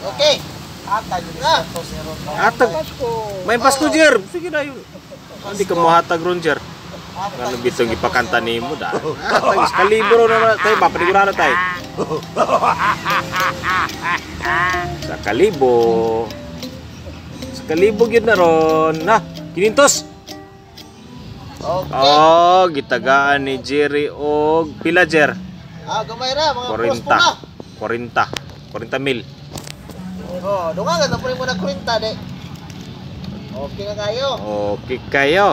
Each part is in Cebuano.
Okay. Na. Atag. May Pasko, Jer. Sige na yun. Hindi ka mohatag ron, Jer. Ano bitong ipakanta nimo da? Atag sa kalibro na tayo, papanigurado tayo. Sa kalibo. Sa kalibo gyud na ron. Na, kinintos. Okay. Oh, gitagaan ni Jerry og pila, Jer? Ah, gamay ra mga cross po na. 40. 40. 40 mil. Oh, dungagan na po mo na 40 de. Okay na kayo. Okay kayo.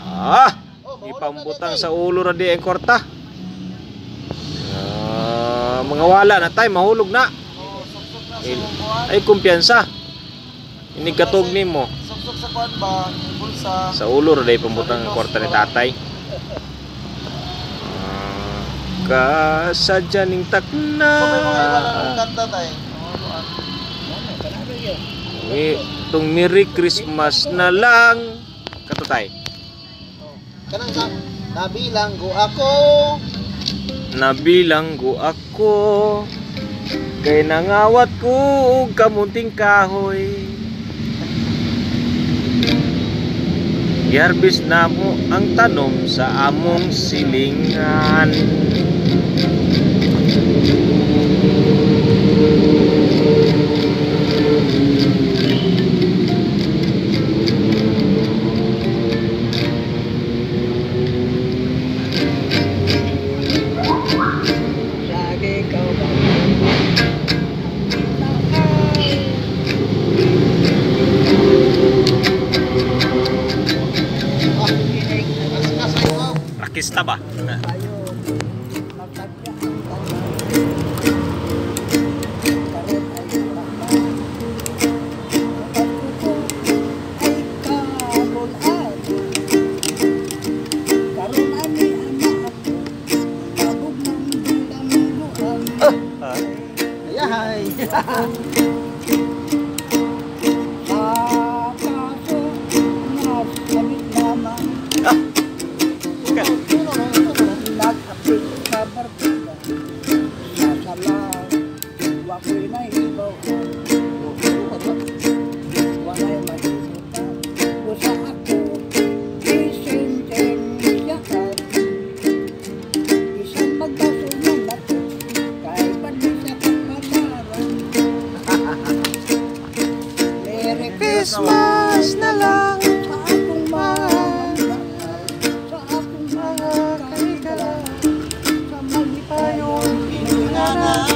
Ah, Oh, mahulog na ipambutang di, sa ulo ra di ang kwarta. Ah, mga wala na tay, mahulog na. Oh, suksok na sa Il- mong kuwan. Ay, kumpiyansa. Inigatog nimo. Suksok sa kuwan ba? Bulsa. Sa ulo ra day pambutang ang kwarta ni tatay. Ah, kasadya ning takna. So may mga iba na ng kanta tay. Mga kuwan. Itong Merry Christmas na lang. Kato tay. Oh. Kanang sa nabilanggo ako. Nabilanggo ako kay nangawat ko og kamunting kahoy. Giharbis namo ang tanom sa among silingan. Lagi ka ba? Ah, kas ko. Rakista ba? Tayo magtagya ang tanan. Karon ay wala na. Ang ko ay kagol-agol. Karon ani anak ako, tabog ng bilangguan. Ayahay. Sa kaso nasabit lamang nag-apil sa barkada sa sala wako'y nahibaw walay mahimuta usa ako isentensyahan isang magbaso ng bato kay padli sa kapataran. Merry Christmas na lang. sa akong mga mahal, sa akong mga kahigala, sa malipayon Pinanganak.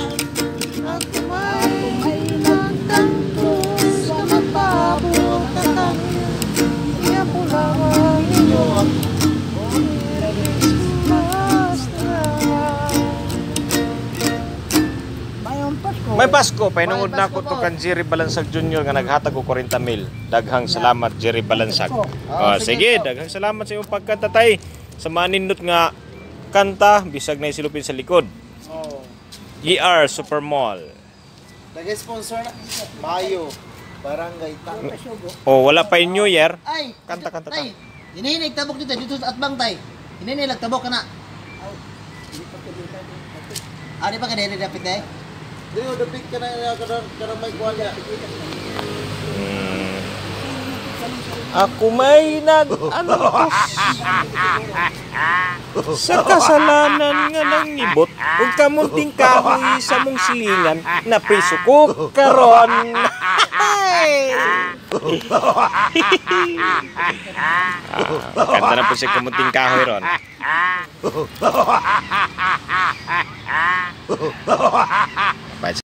Ako ako may nagtanto sa magpaabot na Iya po lamang Inyo ang Merry Christmas na lang. Mayong Pasko. May Pasko, painungod May na Pasko ako to po. kan Jerry Balansag Jr. nga naghatag og 40 mil. Daghang salamat, Jerry Balansag. Pasko. Oh, sige sige, po. daghang salamat sa imong pagkanta tay sa manindot nga kanta bisag na silupin sa likod. Oh. ER Supermall. Nag-sponsor na Mayo. Barangay Ta. Oh, wala pa yung New Year. Ay, Kanta, kanta, tay. Hinay tabok dito dito sa atbang tay. Hinay tabok kana. Ari pa ka dili dapit day. Dili dapit kana kana may kuan ya. Ako may nag-antos sa kasalanan nga nangibot ug kamunting kahoy sa mong silingan na priso ko karon. Ah, kanta na po siya kamunting kahoy ron. Bye.